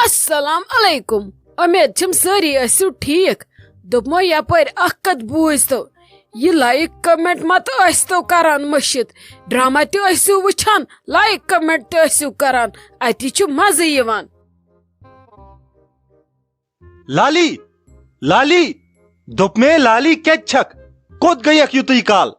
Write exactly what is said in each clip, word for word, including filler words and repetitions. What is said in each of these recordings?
السلام علیکم۔ امید چھم سٲری ٲسِو ٹھیک۔ دوٚپمو یپٲرۍ اکھ کتھ بوٗزتو، یہِ لایک کمنٹ ما تہٕ ٲسۍتو کران مٔشِتھ، ڈرامہ تہِ ٲسِو وٕچھان، لایک کمنٹ تہِ ٲسِو کران، اتی چھُ مزٕ یِوان۔ لالی، لالی، دوٚپ مےٚ، لالی کتہِ چھکھ؟ کوٚت گٔیکھ یُتُے کال؟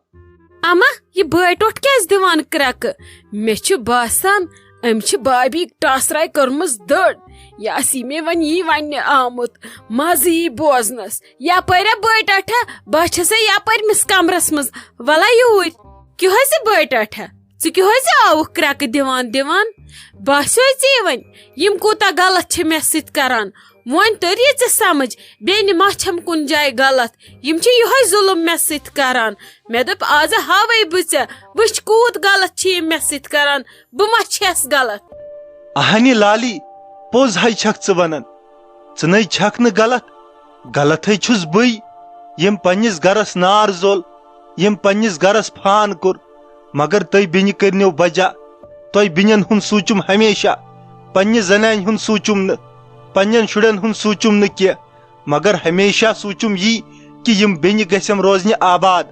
اما، یہِ بٲے ٹوٹھ کیازِ دِوان کرٛٮ۪کہٕ؟ مےٚ چھُ باسان، أمۍ چھِ بابی ٹاسراے کٔرمٕژ دٔڑ۔ یہِ آسی مےٚ وۄنۍ یی وننہِ آمُت، مزٕ یی بوزنس۔ یپٲرۍ ہا بٲے ٹاٹھا، بہٕ چھسے یپٲرۍ مِس کمرس منٛز۔ ولہ یوٗرۍ۔ کیٛاہ حظ یہِ بٲے ٹاٹھا؟ ژٕ کیٛاہ حظ یہِ آوُکھ کرٛٮ۪کہٕ دِوان دِوان؟ باسیو ژےٚ وۄنۍ، یِم کوٗتاہ غلط چھِ مےٚ سۭتۍ کران؟ وۄنۍ توٚر یہِ ژےٚ سمجھ، بیٚنہِ ما چھَم کُنہِ جایہِ غلط؟ یِم چھِ یِہوٚے ظُلُم مےٚ سۭتۍ کران۔ مےٚ دوٚپ، آزٕ ہاوَے بہٕ ژےٚ، وٕچھ کوٗت غلط چھِ یِم مےٚ سۭتۍ کران، بہٕ ما چھَس غلط؟ اہنہِ لالی، پوٚز ہے چھکھ ژٕ ونان، ژٕ نے چھکھ نہٕ غلط، غلط ہے چھُس بٕے، یِم پننِس گرس نار زول، یِم پننِس گرس فان کوٚر، مگر تُہۍ بیٚنہِ کٔرنیو بجا، تۄہہِ بیٚنٮ۪ن ہُنٛد سوٗنٛچُم ہمیشہ، پننہِ زنانہِ ہُنٛد سوٗنٛچُم نہٕ، پننٮ۪ن شُرٮ۪ن ہُنٛد سوٗنٛچُم نہٕ کینٛہہ، مگر ہمیشہ سوٗنٛچُم یی کہِ یِم بیٚنہِ گژھن روزنہِ آباد۔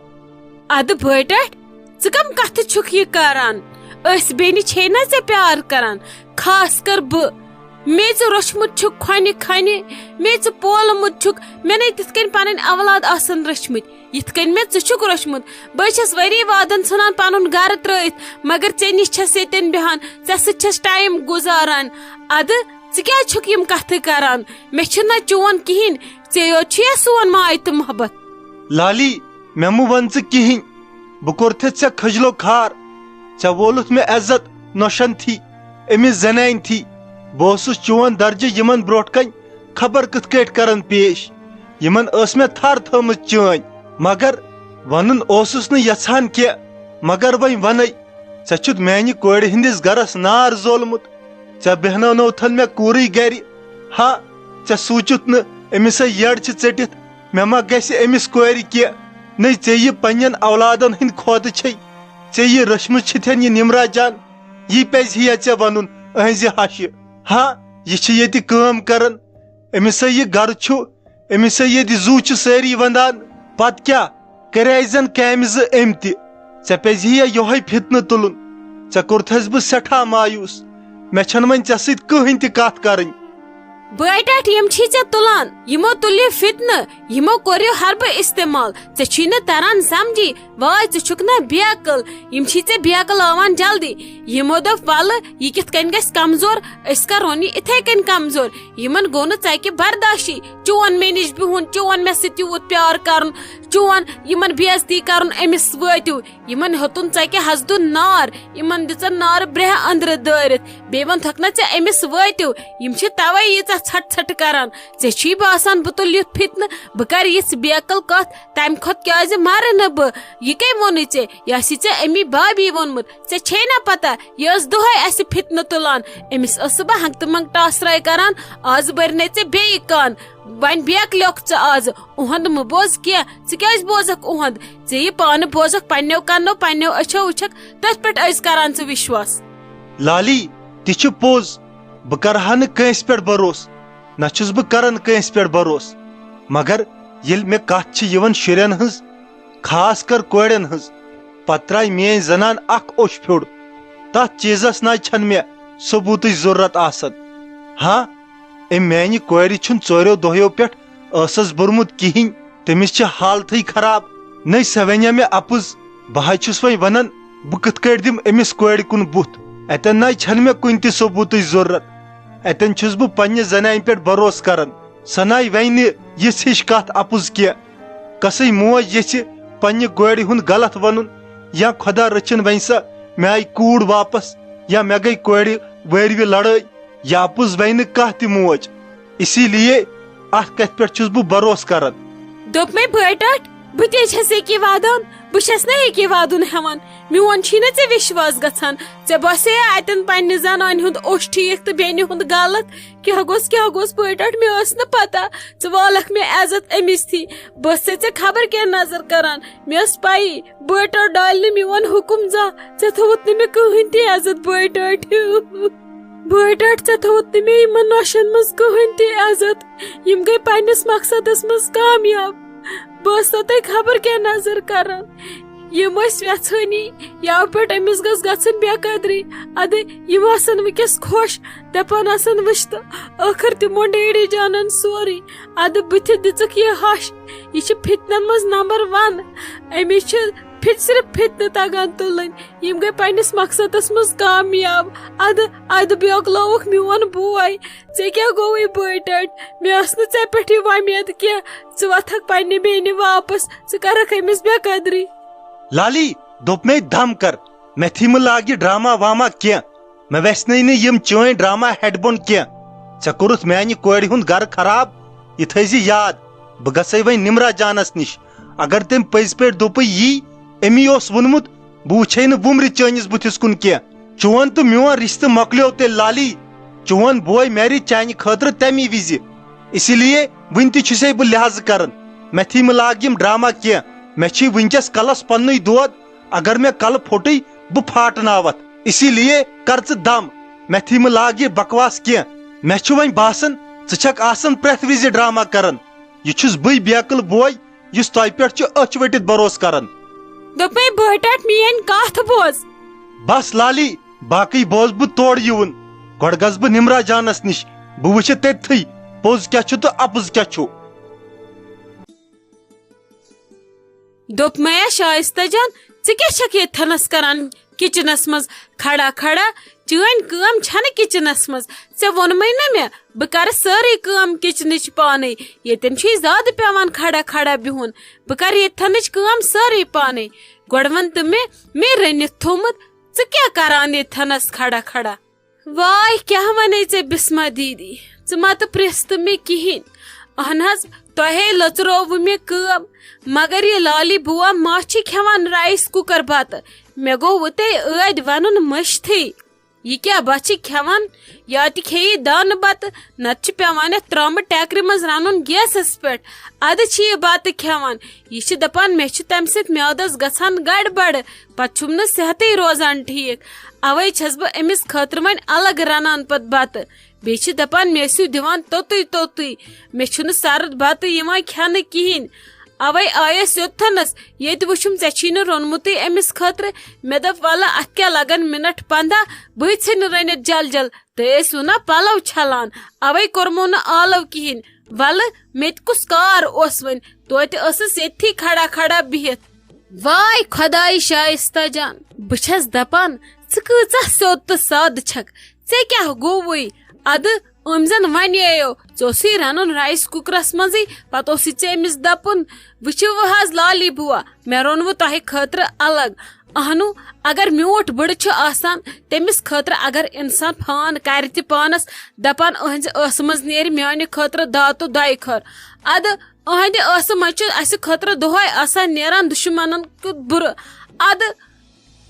ادٕ بٲٹٹھ، ژٕ کم کتھٕ چھُکھ یہِ کران؟ أسۍ بیٚنہِ چھے نہ ژےٚ پیار کران، خاص کر بہٕ۔ مے ژٕ روچھمُت چھُکھ کھۄنہِ کھۄنہِ، مے ژٕ پولمُت چھُکھ، مےٚ نے تِتھ کٔنۍ پنٕنۍ اولاد آسن رٔچھمٕتۍ، یِتھ کٔنۍ مےٚ ژٕ چھُکھ روچھمُت۔ بہٕ چھَس ؤری وادن ژھٕنان پنُن گرٕ ترٲیِتھ، مگر ژےٚ نِش چھَس ییٚتٮ۪ن بیٚہان، ژےٚ سۭتۍ چھَس ٹایم گُزاران۔ ادٕ ژٕ کیٛازِ چھُکھ یِم کتھٕ کران؟ مےٚ چھُنہ چون کِہیٖنۍ، ژےٚ یوت چھُیا سون ماے تہٕ محبت؟ لالی، مےٚ مہٕ وَن ژٕ کِہیٖنۍ۔ بہٕ کوٚرتھَتھ ژےٚ کھٔجلو خار۔ ژےٚ وولُتھ مےٚ عزت نۄشن تھی، أمِس زنانہِ تھی۔ بہٕ اوسُس چون درجہٕ یِمن برونٛٹھ کنہِ خبر کِتھ کٲٹھۍ کران پیش۔ یِمن ٲس مےٚ تھر تھٲومٕژ چٲنۍ، مگر ونُن اوسُس نہٕ یژھان کینٛہہ، مگر وۄنۍ ونے۔ ژےٚ چھُتھ میانہِ کورِ ہٕنٛدِس گرس نار زولمُت۔ ژےٚ بیہناونوتھن مےٚ کوٗرٕے گرِ۔ ہا، ژےٚ سوٗنٛچُتھ نہٕ أمِس ہے یٔڈ چھِ ژٔٹِتھ، مےٚ ما گژھِ أمِس کورِ کینٛہہ؟ نے ژےٚ یہِ پننٮ۪ن اولادن ہٕنٛدۍ کھوتہٕ چھے، ژےٚ یہِ رٔچھمٕژ چھِتھن یہِ نِمرا جان، یی پزِ ہیا ژےٚ ونُن أہنٛزِ ہشہِ۔ ہا، یہِ چھِ ییٚتہِ کٲم کران، أمِس ہے یہِ گرٕ چھُ، أمِس ہے ییٚتہِ زُو چھِ سٲری ونٛدان۔ پتہٕ کیٛاہ؟ کریے زن کامہِ زٕ أمۍ تہِ۔ ژےٚ پزِ ہیا یۄہے فتنہٕ تُلُن۔ ژےٚ کوٚرتھس بہٕ سٮ۪ٹھاہ مایوس۔ مےٚ چھنہٕ وۄنۍ ژےٚ سۭتۍ کٕہٕنۍ تہِ کتھ کرٕنۍ۔ بٲے ٹاٹھ، یِم چھی ژےٚ تُلان، یِمو تُل یہِ فتنہٕ، یِمو کوٚر یہِ حربہٕ استعمال۔ ژےٚ چھی نہٕ تران سمجھی، واے ژٕ چھُکھ نہ بیقل، یِم چھی ژےٚ بیقل ہاوان جلدی۔ یِمو دوٚپ، ولہٕ یہِ کِتھ کٔنۍ گژھِ کمزور، أسۍ کرون یہِ اِتھے کٔنۍ کمزور۔ یِمن گوٚو نہٕ ژکہِ برداشی، چون مےٚ نِش بِہُن، چون مےٚ سۭتۍ یوٗت پیار کرُن، چون یِمن بے عزتی کرُن، أمِس وٲتِو۔ یِمن ہیوٚتُن ژکہِ حسدُن نار، یِمن دِژن نارٕ برٛہہ أنٛدرٕ دٲرِتھ۔ بیٚیہِ ووٚنتھکھ نہ ژےٚ أمِس وٲتِو، یِم چھِ توے ییٖژاہ ژھٹھ ژھٹھ کران۔ ژےٚ چھی باسان بہٕ تُلہٕ یُتھ فتنہٕ، بہٕ کرٕ یِژھ بیقل کتھ، تمہِ کھۄتہٕ کیازِ مرٕ نہٕ بہٕ؟ یہِ کٔمۍ ووٚنُے ژےٚ؟ یہِ آسی ژےٚ امی بابی ووٚنمُت۔ ژےٚ چھے نا پتہ، یہِ ٲس دۄہے اسہِ فتنہٕ تُلان۔ أمِس ٲسہٕ بہٕ ہنٛگتہٕ منٛگ ٹاسراے کران، آز بٔرۍ نے ژےٚ بیٚیہِ کان۔ وۄنۍ بیکھ لیوٚکھ ژٕ آزٕ، اُہُنٛد مہٕ بوز کینٛہہ۔ ژٕ کیازِ بوزکھ اُہُنٛد؟ ژےٚ یہِ پانہٕ بوزکھ، پننیو کنو، پننیو أچھو وٕچھکھ، تٔتھۍ پٮ۪ٹھ ٲسۍ کران ژٕ وشواس۔ لالی، تہِ چھُ پوٚز، بہٕ کرٕ ہا نہٕ کٲنٛسہِ پٮ۪ٹھ بھروسہٕ، نہ چھُس بہٕ کران کٲنٛسہِ پٮ۪ٹھ بھروسہٕ، مگر ییٚلہِ مےٚ کتھ چھِ یِوان شُرٮ۪ن ہٕنٛز، خاص کر کورٮ۪ن ہٕنٛز، پتہٕ ترایہِ میٲنۍ زنان اکھ اوٚش پھیوٚر۔ تتھ چیٖزس نہ چھنہٕ مےٚ ثبوٗتٕچ ضروٗرت آسان۔ ہاں، أمۍ میانہِ کورِ چھُنہٕ ژوریو دۄہیو پٮ۪ٹھ ٲسس بوٚرمُت کِہیٖنۍ۔ تٔمِس چھِ حالتھٕے خراب۔ نٔے سۄ وَنیا مےٚ اَپُز۔ بہٕ حظ چھُس وۄنۍ وَنان، بہٕ کِتھ کٲٹھۍ دِمہٕ أمِس کورِ کُن بُتھ؟ اَتٮ۪ن نَے چھَنہٕ مےٚ کُنہِ تہِ ثبوٗتٕچ ضروٗرت۔ اَتٮ۪ن چھُس بہٕ پنٛنہِ زنانہِ پٮ۪ٹھ بھروسہٕ کران۔ سۄ نَے وَنہِ نہٕ یِژھ ہِش کَتھ اَپُز کینٛہہ۔ کۄسٕے موج یژھِ پنٛنہِ کورِ ہُنٛد غلط وَنُن، یا خۄدا رٔچھِن وَنہِ سۄ مےٚ آیہِ کوٗر واپس، یا مےٚ گٔے کورِ وٲروِ لڑٲے۔ یہِ اَپُز وَنہِ نہٕ کانٛہہ تہِ موج۔ اسی لیے اَتھ کَتھِ پٮ۪ٹھ چھُس بہٕ بھروسہٕ کران۔ دوٚپمَے بٲے ٹاٹھ، بہٕ تہِ چھَس ییٚکے وادان، بہٕ چھَس نہ ییٚکے وادُن ہٮ۪وان۔ میون چھی نہ ژےٚ وِشواس گژھان۔ ژےٚ باسے اَتٮ۪ن پننہِ زنانہِ ہُنٛد اوٚش ٹھیٖک تہٕ بیٚنہِ ہُنٛد غلط۔ کیٛاہ گوٚژھ، کیٛاہ گوٚژھ بٲے ٹاٹھ؟ مےٚ ٲس نہٕ پتہ۔ ژٕ والکھ مےٚ عزت أمِس تھی۔ بہٕ ٲسسَے ژےٚ خبر کیٛاہ نظر کران۔ مےٚ ٲس پَیی، بٲے ٹاٹھ ڈالہِ نہٕ میون حُکُم زانٛہہ۔ ژےٚ تھوٚوُتھ نہٕ مےٚ کٕہٕنۍ تہِ عزت بٲے ٹاٹھیو۔ بٲے ٹاٹھ، ژےٚ تھوٚوُتھ نہٕ مےٚ یِمن نۄشن منٛز کٕہٕنۍ تہِ عزت۔ یِم گٔے پننِس مقصدس منٛز کامیاب۔ بہٕ ٲسسو تۄہہِ خبر کیٛاہ نظر کران۔ یِم ٲسۍ یژھٲنی، یَوٕ پٮ۪ٹھ أمِس گٔژھ گژھٕنۍ بے قدری۔ ادٕ یِم آسن وٕنکیٚس خۄش، دپان آسن، وٕچھ تہٕ، ٲخٕر تہِ مۄنڈ ڈیڈی جانن سورُے۔ ادٕ بٕتھِ دِژٕکھ یہِ ہش۔ یہِ چھِ فتنن منٛز نمبر ون۔ أمِس چھِ فت-، صرف فتنہٕ تگان تُلٕنۍ۔ یِم گٔے پننِس مقصدس منٛز کامیاب۔ ادٕ، ادٕ بیوکلووُکھ میون بوے۔ ژےٚ کیٛاہ گوٚوُے بٲے ٹٲٹھۍ؟ مےٚ ٲس نہٕ ژےٚ پٮ۪ٹھ یہِ وۄمید کینٛہہ۔ ژٕ وۄتھکھ پننہِ بیٚنہِ واپس، ژٕ کرکھ أمِس بے قدری۔ لالی، دوٚپ مے دم کر، مےٚ تھی مہٕ لاگہِ ڈرامہ وامہ کینٛہہ۔ مےٚ ویسنٕے نہٕ یِم چٲنۍ ڈرامہ ہیٚڈ بۄن کینٛہہ۔ ژےٚ کوٚرُتھ میانہِ کورِ ہُنٛد گرٕ خراب۔ یہِ تھٲیزِ یاد، بہٕ گژھے وۄنۍ نمرہ جانس نِش۔ اگر تٔمۍ پٔزۍ پٲٹھۍ دوٚپُے یی، أمی اوس ووٚنمُت، بہٕ وٕچھے نہٕ وُمرِ چٲنِس بُتھِس کُن کینٛہہ۔ چون تہٕ میون رشتہٕ مۄکلیو تیٚلہِ لالی۔ چون بوے میرِ چانہِ خٲطرٕ تمی وِزِ۔ اسی لیے وٕنہِ تہِ چھُسے بہٕ لحاظہٕ کران۔ مےٚ تھی مہٕ لاگ یِم ڈرامہ کینٛہہ۔ مےٚ چھی وٕنکیٚس کلس پننُے دود۔ اگر مےٚ کلہٕ پھوٚٹٕے، بہٕ پھاٹناوتھ۔ اسی لیے کر ژٕ دم۔ مےٚ تھی مہٕ لاگ یہِ بکواس کینٛہہ۔ مےٚ چھُ وۄنۍ باسان، ژٕ چھکھ آسان پرٛٮ۪تھ وِزِ ڈرامہ کران۔ یہِ چھُس بٕے بیقل بوے، یُس تۄہہِ پٮ۪ٹھ چھُ أچھ ؤٹِتھ بھروسہٕ کران۔ دوٚپمَے بٲے ٹاٹھ، میٲنۍ کتھ بوز۔ بس لالی، باقٕے بوز بہٕ تورٕ یِوُن۔ گۄڈٕ گژھٕ بہٕ نمرہ جانس نِش، بہٕ وٕچھٕ تٔتتھٕے پوٚز کیٛاہ چھُ تہٕ اپُز کیٛاہ چھُ۔ دوٚپمَے شائستہ جان، ژٕ کیٛاہ چھکھ ییٚتہِ تھنس کران کچنس منٛز کھڑا کھڑا؟ چٲنۍ کٲم چھنہٕ کچنس منٛز۔ ژےٚ ووٚنمَے نہ مےٚ، بہٕ کرٕ سٲرٕے کٲم کچنٕچ پانے۔ ییٚتٮ۪ن چھُے زیادٕ پٮ۪وان کھڑا کھڑا بِہُن۔ بہٕ کرٕ ییٚتہِ تھنٕچ کٲم سٲرٕے پانے۔ گۄڈٕ وَن تہٕ مےٚ، مےٚ رٔنِتھ تھوٚمُت، ژٕ کیٛاہ کران ییٚتہِ تھنس کھڑا کھڑا؟ واے، کیٛاہ وَنے ژےٚ بسمہ دیدی؟ ژٕ مہ تہٕ پرٛژھ تہٕ مےٚ کِہیٖنۍ۔ اہن حظ، تۄہے لٔژرووٕ مےٚ کٲم۔ مگر یہِ لالی بوا ما چھِ کھٮ۪وان رایس کُکر بتہٕ؟ مےٚ گوٚو وُتے ٲدۍ وَنُن مٔشتھٕے۔ یہِ کیٛاہ بۄچھِ کھٮ۪وان؟ یا تہِ کھیٚیہِ دانہٕ بتہٕ، نتہٕ چھِ پٮ۪وان یتھ ترامہٕ ٹیکرِ منٛز رنُن گیسس پٮ۪ٹھ۔ ادٕ چھِ یہِ بتہٕ کھٮ۪وان۔ یہِ چھِ دپان، مےٚ چھُ تمہِ سۭتۍ میادس گژھان گڑبڑ، پتہٕ چھُم نہٕ صحتٕے روزان ٹھیٖک۔ اوے چھس بہٕ أمِس خٲطرٕ وۄنۍ الگ رنان پتہٕ بتہٕ۔ بیٚیہِ چھِ دپان، مےٚ ٲسِو دِوان توٚتُے توٚتُے، مےٚ چھُنہٕ سرد بتہٕ یِوان کھٮ۪نہٕ کِہیٖنۍ۔ اوے آیس یوٚتتھنس، ییٚتہِ وُچھُم ژےٚ چھی نہٕ روٚنمُتٕے أمِس خٲطرٕ۔ مےٚ دوٚپ، ولہٕ اتھ کیٛاہ لگن منٹ پنٛداہ، بہٕ ژھٕنہٕ رٔنِتھ جل جل۔ تُہۍ ٲسِو نا پلو چھلان، اوے کوٚرمو نہٕ آلو کِہیٖنۍ۔ ولہٕ، مےٚ تہِ کُس کار اوس وۄنۍ، توتہِ ٲسٕس ییٚتھی کھڑا کھڑا بِہِتھ۔ واے خۄداے شایستہ جان، بہٕ چھس دپان، ژٕ کۭژاہ سیوٚد تہٕ سادٕ چھکھ۔ ژےٚ کیٛاہ گوٚوُے؟ ادٕ أمۍ زن ونییو، ژےٚ اوسُے رنُن رایس کُکرس منٛزٕے، پتہٕ اوسُے ژےٚ أمِس دپُن، وٕچھِو وۄنۍ حظ لالی بوا، مےٚ روٚنوٕ تۄہہِ خٲطرٕ الگ۔ اہنو، اگر میوٗٹھ بٕڑٕ چھُ آسان، تٔمِس خٲطرٕ اگر انسان فان کرِ تہِ پانس، دپان، أہنزِ ٲسہٕ منٛز نیرِ میانہِ خٲطرٕ داتہٕ دۄیہِ خٲر۔ ادٕ أہنٛدِ ٲسہٕ منٛز چھُ اسہِ خٲطرٕ دۄہے آسان نیران دُشمنن کیُتھ بُرٕ۔ ادٕ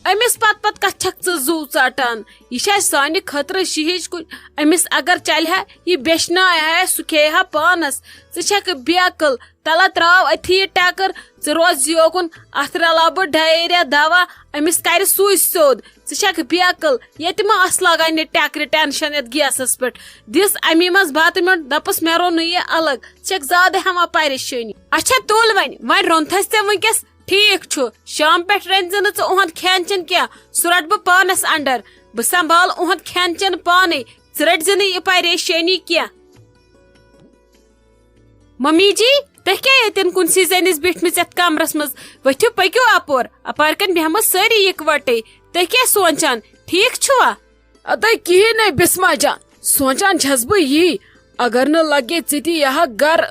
أمِس پتہٕ پتہٕ کتھ چھکھ ژٕ زُو ژٹان؟ یہِ چھِ اسہِ سانہِ خٲطرٕ شِہِج کُلۍ۔ أمِس اگر چلہِ ہا، یہِ بیچھناوِ ہا، سُہ کھیٚیہِ ہا پانس۔ ژٕ چھکھ بے عقل۔ تلہ تراو أتھی یہِ ٹکر، ژٕ روز یوکُن۔ اتھ رلاو بہٕ ڈائریا دوا، أمِس کرِ سُے سیوٚد۔ ژٕ چھکھ بے عقل، ییٚتہِ ما آسہٕ لاگان یہِ ٹکرِ ٹینشن یتھ گیسس پٮ۪ٹھ؟ دِس امی منٛز بتہٕ میوٚنٛڈ، دپس مےٚ روٚنُے یہِ الگ۔ ژٕ چھکھ زیادٕ ہٮ۪وان پریشٲنی۔ اچھا تُل وۄنۍ، وۄنۍ روٚنتھس ژےٚ وٕنکیٚس، ٹھیٖک چھُ، شام پٮ۪ٹھ رٔنۍ زِ نہٕ ژٕ اُہُنٛد کھٮ۪ن چٮ۪ن کینٛہہ، سُہ رٹہٕ بہٕ پانس انڈر۔ بہٕ سنبھالہٕ اُہُنٛد کھٮ۪ن چٮ۪ن پانے، ژٕ رٹہٕ زِ نہٕ یہِ پریشٲنی کینٛہہ۔ ممی جی، تُہۍ کیٛاہ ییٚتٮ۪ن کُنسٕے زٔنِس بیٖٹھمٕژ یَتھ کمرس منٛز؟ ؤتھِو، پٔکِو اپور، اپارِ کَنۍ بیٚہمو سٲری یِکوَٹے۔ تُہۍ کیٛاہ سونٛچان؟ ٹھیٖک چھُوا؟ اَدَے کِہیٖنۍ نَے بِسما جان، سونٛچان چھَس بہٕ یی، اگر نہٕ لَگے ژٕ تہِ یہِ ہا گَرٕ،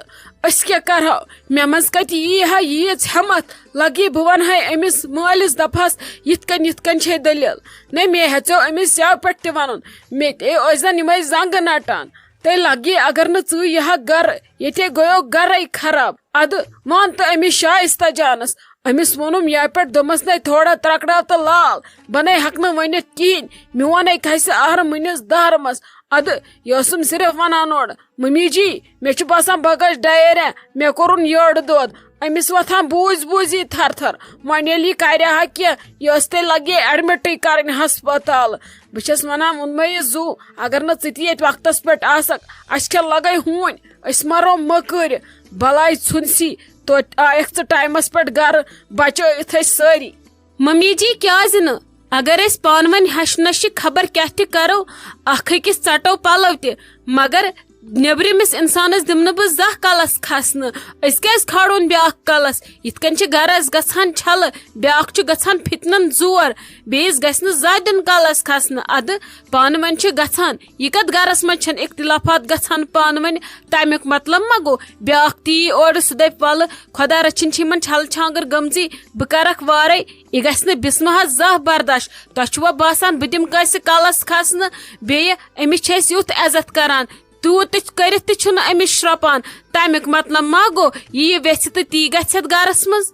أسۍ کیٛاہ کَرہو؟ مےٚ منٛز کَتہِ یی ہا ییٖژ ہٮ۪مَتھ؟ لَگے بہٕ وَنہٕ ہَے أمِس مٲلِس، دَپہَس، یِتھ کٔنۍ یِتھ کٔنۍ چھے دٔلیٖل۔ نَے مےٚ ہیٚژیو أمِس یَوٕ پٮ۪ٹھ تہِ وَنُن، مےٚ تہِ ٲسۍ زَن یِمَے زنٛگہٕ نَٹان۔ تہٕ لگی اگر نہٕ ژٕے یہِ ہا گرٕ، ییٚتے گٔیو گرے خراب۔ ادٕ وَن تہٕ أمِس شایستہ جانس، أمِس ووٚنُم یہِ پٮ۪ٹھ، دوٚپمس، نَے تھوڑا ترٛکڑاو تہٕ لال، بہٕ نَے ہٮ۪کہٕ نہٕ ؤنِتھ کِہیٖنۍ، میون ہے کھسہِ اہرٕ مُنِس دہرٕ منٛز۔ ادٕ یہِ ٲسٕم صرف وَنان اورٕ، ممی جی، مےٚ چھُ باسان بہٕ گژھٕ ڈایریا، مےٚ کوٚرُن یٔڈ دود۔ أمِس وۄتھان بوٗزۍ بوٗزی تھر تھر۔ وۄنۍ ییٚلہِ یہِ کرِ ہا کینٛہہ، یہِ ٲس تیٚلہِ لگہِ ہے ایڈمِٹٕے کرٕنۍ ہسپتال۔ بہٕ چھَس وَنان، ووٚنمَے یہِ زُو، اگر نہٕ ژٕ تہِ ییٚتہِ وقتس پٮ۪ٹھ آسکھ، اَسہِ کیٛاہ لگے ہوٗنۍ؟ أسۍ مرو مٔکٕرۍ۔ بلاے ژھُنسی، توتہِ آیکھ ژٕ ٹایمس پٮ۪ٹھ گرٕ، بچٲیِتھ أسۍ سٲری۔ ممی جی، کیازِ نہٕ؟ اگر أسۍ پانہٕ ؤنۍ ہشہِ نشہِ خبر کیاہ تہِ کرو، اکھ أکِس ژٹو پلو تہِ، مگر نیبرِمِس انسانس دِمہٕ نہٕ بہٕ زانٛہہ کلس کھسنہٕ۔ أسۍ کیازِ کھالون بیاکھ کلس؟ یِتھ کٔنۍ چھِ گرس گژھان چھلہٕ، بیاکھ چھُ گژھان فتنن زور، بیٚیِس گژھِ نہٕ زانٛہہ دیُن کلس کھسنہٕ۔ ادٕ پانہٕ ؤنۍ چھِ گژھان، یہِ کتھ گرس منٛز چھنہٕ اختلافات گژھان پانہٕ ؤنۍ؟ تمیُک مطلب ما گوٚو بیاکھ تی اورٕ سُہ دپہِ، ولہٕ خۄدا رٔچھِنۍ چھِ یِمن چھلہٕ چھانگر گٔمژٕے، بہٕ کرکھ وارے؟ یہِ گژھِ نہٕ بسمہس زانٛہہ برداشت۔ تۄہہِ چھُوا باسان بہٕ دِمہٕ کٲنٛسہِ کلس کھسنہٕ؟ بیٚیہِ أمِس چھِ أسۍ یُتھ عزت کران، تیوٗت تہِ کٔرِتھ تہِ چھُنہٕ أمِس شرٛپان۔ تمیُک مطلب ما گوٚو یہِ یہِ ویژھِ تہٕ تی گژھِ یتھ گرس منٛز؟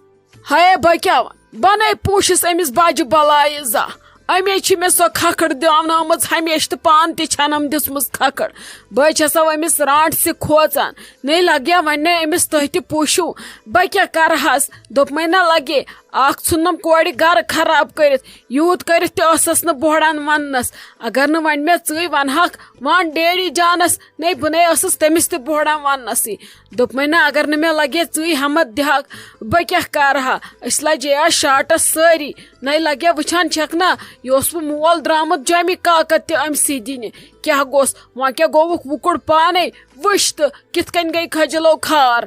ہے، بہٕ کیٛاہ ونہٕ؟ بنے پوٗشِس أمِس بجہِ بلایہِ زانٛہہ۔ أمے چھِ مےٚ سۄ کھکھٕر دیونٲومٕژ ہمیشہٕ تہٕ پانہٕ تہِ چھنم دِژمٕژ کھکھٕر۔ بہٕ چھسو أمِس رانٛٹسہِ کھوژان۔ نے لگیا وۄنۍ نے أمِس تُہۍ تہِ پوٗشِو۔ بہٕ کیٛاہ کرٕ ہس؟ دوٚپمَے نہ لگے۔ اکھ ژھُننم کورِ گرٕ خراب کٔرِتھ، یوٗت کٔرِتھ تہِ ٲسٕس نہٕ بوہڑان وننس۔ اگر نہٕ وۄنۍ مےٚ ژٕے ونہکھ، وَن ڈیڈی جانس، نے بہٕ نے ٲسٕس تٔمِس تہِ بوہڑان وننسٕے۔ دوٚپمَے نہ، اگر نہٕ مےٚ لگے ژٕے ہمت دِہکھ، بہٕ کیٛاہ کرٕ ہا؟ أسۍ لجے آز شاٹس سٲری۔ نے لگے وٕچھان چھکھ نہ، یہِ اوس وۄنۍ مول درامُت جۄمہِ کاکد تہِ أمۍ سٕے دِنہِ۔ کیٛاہ گوٚس؟ وۄنۍ کیٛاہ گوٚوُکھ وُکُر پانے؟ وٕچھ تہٕ کِتھ کٔنۍ گٔے کھجلو کھار۔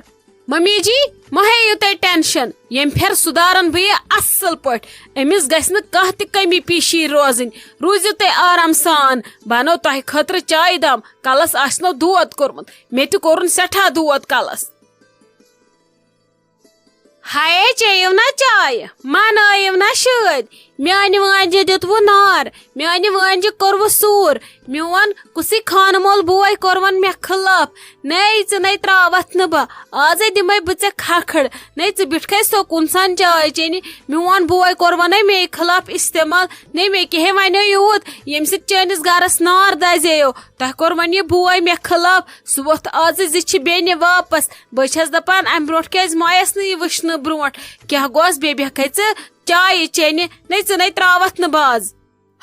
ممی جی، مہ ہیٚیِو تُہۍ ٹینشن، ییٚمہِ پھِرِ سُدارن بہٕ یہِ اصل پٲٹھۍ۔ أمِس گژھِ نہٕ کانٛہہ تہِ کمی پیٖشی روزٕنۍ۔ روٗزِو تُہۍ آرام سان، بہٕ انو تۄہہِ خٲطرٕ چایہِ دام۔ کلس آسہِ نو دود کوٚرمُت، مےٚ تہِ کوٚرُن سٮ۪ٹھاہ دود کلس۔ ہاے، چیٚیِو نا چاے، منٲیِو نا شٲدۍ۔ میانہِ وٲنجہِ دیُتوٕ نار، میانہِ وٲنجہِ کوٚروٕ سوٗر۔ میون کُسٕے خانہٕ مول بوے کوٚروَن مےٚ خلاف۔ نے ژٕ نے تراوتھ نہٕ بہٕ، آزے دِمے بہٕ ژےٚ کھکھٕڑ۔ نے ژٕ بیٹھکھے سکوٗن سان چاے چیٚنہِ، میون بوے کوٚروَنے مے خلاف استعمال۔ نے مے کیٛاہ وَنیو یوٗت، ییٚمہِ سۭتۍ چٲنِس گرس نار دَزییو۔ تۄہہِ کوٚر وۄنۍ یہِ بوے مےٚ خلاف، سُہ ووٚتھ آزٕ زِ چھِ بیٚنہِ واپس۔ بہٕ چھَس دَپان، اَمہِ برونٛٹھ کیٛازِ مایَس نہٕ یہِ وٕچھنہٕ برونٛٹھ؟ کیٛاہ گوس بیٚیہِ بیٚہکھَے ژٕ چایہِ چیٚنہِ؟ نے ژٕ نے ترٛاوَتھ نہٕ باز۔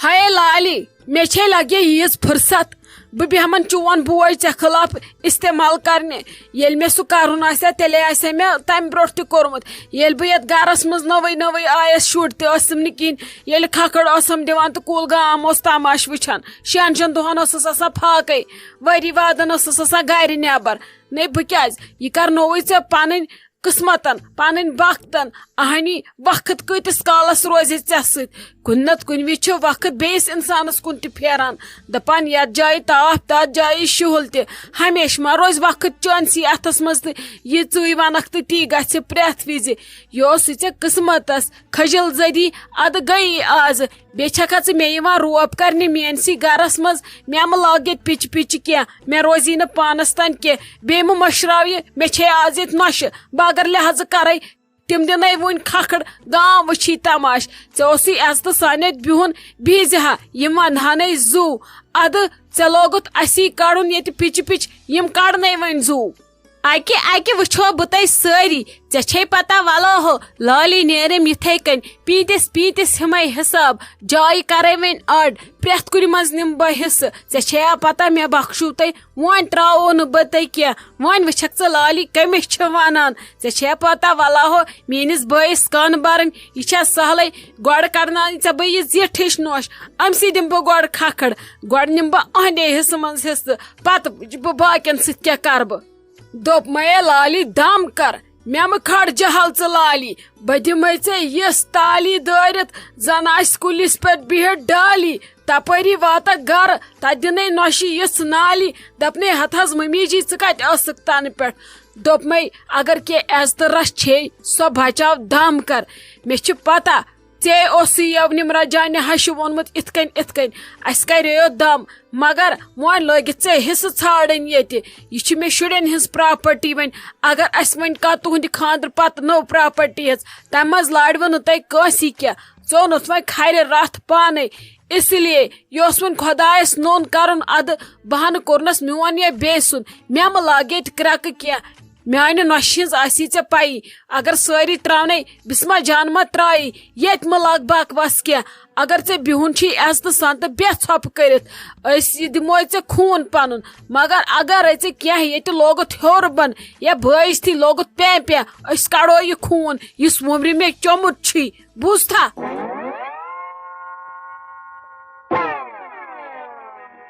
ہاے لالی، مےٚ چھے لگے ییٖژ فرصت، بہٕ بیٚہمَن چون بوے ژےٚ خلاف استعمال کرنہِ۔ ییٚلہِ مےٚ سُہ کرُن آسہِ ہا، تیٚلے آسہِ ہا مےٚ تَمہِ برونٛٹھ تہِ کوٚرمُت۔ ییٚلہِ بہٕ یَتھ گرس منٛز نٔوٕے نٔوٕے آیَس، شُر تہِ ٲسٕم نہٕ کِہیٖنۍ، ییٚلہِ کھکھٕڑ ٲسٕم دِوان تہٕ کُل گام اوس تماش وٕچھان، شٮ۪ن شٮ۪ن دۄہن ٲسٕس آسان فاقے، ؤری وادن ٲسٕس آسان گرِ نٮ۪بر۔ نے بہٕ کیٛازِ؟ یہِ کرنووُے ژےٚ پنٕنۍ قٕسمتن، پنٕنۍ بختن۔ اہنی، وقت کۭتِس کالس روزِ ژےٚ سۭتۍ؟ کُنہِ نتہٕ کُنہِ وِزِ چھُ وقت بیٚیِس انسانس کُن تہِ پھیران، دپان، یتھ جایہِ تاپھ، تتھ جایہِ شُہُل تہِ۔ ہمیشہِ ما روزِ وقت چٲنسٕے اتھس منٛز تہٕ یہِ ژٕے ونکھ تہٕ تی گژھِ پرٛٮ۪تھ وِزِ۔ یہِ اوسُے ژےٚ قٕسمتس کھجل زدی، ادٕ گٔیی آز۔ بیٚیہِ چھکھا ژٕ مےٚ یِوان روب کرنہِ میٲنسٕے گرس منٛز؟ مےٚ مہٕ لاگ ییٚتہِ پِچہِ پِچہِ کینٛہہ، مےٚ روزی نہٕ پانس تام کینٛہہ۔ بیٚیہِ مہٕ مٔشراو یہِ، مےٚ چھے آز ییٚتہِ نۄشہِ۔ بہٕ اگر لحاظہٕ کرے، تِم دِنے وُنہِ کھکھٕڑ، گام وٕچھی تماش۔ ژےٚ اوسُے عزتہٕ سان ییٚتہِ بِہُن، بِہزِ ہا، یِم ونہٕ ہانے زُو۔ ادٕ ژےٚ لوگُتھ اسی کڑُن ییٚتہِ پِچہِ پِچہِ، یِم کڑنے وۄنۍ زُو۔ اکہِ اکہِ وٕچھو بہٕ تۄہہِ سٲری، ژےٚ چھے پتہ، ولو ہو، لالی نیرم یِتھے کٔنۍ، پیٖنتِس پیٖنتِس ہیمے حساب، جایہِ کرے وۄنۍ اڈ، پرٛٮ۪تھ کُنہِ منٛز نِم بہٕ حصہٕ۔ ژےٚ چھے پتہ، مےٚ بخشو تۄہہِ، وۄنۍ ترٛاوو نہٕ بہٕ تۄہہِ کینٛہہ۔ وۄنۍ وٕچھکھ ژٕ لالی کٔمِس چھِ ونان، ژےٚ چھے پتہ، ولو ہو، میٲنِس بٲیِس کن برٕنۍ، یہِ چھا سہلٕے؟ گۄڈٕ کڑناوٕنۍ ژےٚ بہٕ یہِ زِٹھ ہِش نوش، أمۍ سٕے دِمہٕ بہٕ گۄڈٕ کھکھٕڑ، گۄڈٕ نِمہٕ بہٕ أہنٛدے حصہٕ منٛز حصہٕ، پتہٕ وٕچھٕ بہٕ باقین سۭتۍ کیٛاہ کرٕ بہٕ۔ دوٚپمَے، "اے لالی، دم کر، مےٚ مہٕ کھڑ جہل ژٕ لالی، بہٕ دِمَے ژےٚ یِژھ تالی دٲرِتھ، زن آسہِ کُلِس پٮ۪ٹھ بِہِتھ ڈالی، تپٲری واتکھ گرٕ، تتہِ دِنے نۄشہِ یِژھ نالی، دپنے، 'ہتہٕ حظ ممی جی، ژٕ کتہِ ٲسٕکھ تنہٕ پٮ۪ٹھ؟'" دوٚپمَے، "اگر کینٛہہ عزتہٕ رژھ چھے، سۄ بچاو، دم کر، مےٚ چھِ پتہ، ژے اوسُے یو نمرہ جانہِ ہشہِ ووٚنمُت، اِتھ کٔنۍ، اِتھ کٔنۍ، اسہِ کریو دم، مگر وۄنۍ لٲگِتھ ژےٚ حصہٕ ژھانڈٕنۍ ییٚتہِ۔ یہِ چھِ مےٚ شُرٮ۪ن ہٕنٛز پراپرٹی۔ وۄنۍ اگر اسہِ وۄنۍ کانٛہہ تُہنٛدِ خانٛدرٕ پتہٕ نٔو پراپرٹی ہیٚژ، تمہِ منٛز لارِوٕ نہٕ تۄہہِ کٲنٛسی کینٛہہ۔ ژوٚنُتھ وۄنۍ کھرِ رتھ پانے۔ اس لیے یہِ اوس وۄنۍ خۄدایس نوٚن کرُن ادٕ، بہانہٕ کوٚرنس میون یا بیٚیہِ سُنٛد۔ مےٚ مہٕ لاگہِ ییٚتہِ کرٛٮ۪کہٕ کینٛہہ۔ میانہِ نۄشہِ ہٕنٛز آسی ژےٚ پَیی۔ اگر سٲری تراونے، بسمہ جان ما ترایی، ییٚتہِ مہٕ لاگ بکواس کینٛہہ۔ اگر ژےٚ بِہُن چھُے عزتہٕ سان تہٕ بیٚہہ ژھۄپہٕ کٔرِتھ، أسۍ یہِ دِموے ژےٚ خوٗن پنُن۔ مگر اگرے ژےٚ کینٛہہ ییٚتہِ لوگُتھ ہیوٚر بۄن یا بٲیِس تھی لوگُتھ پیم پیم، أسۍ کڑو یہِ خوٗن یُس وُمرِ مےٚ چومُت چھُے۔ بوٗزتھا؟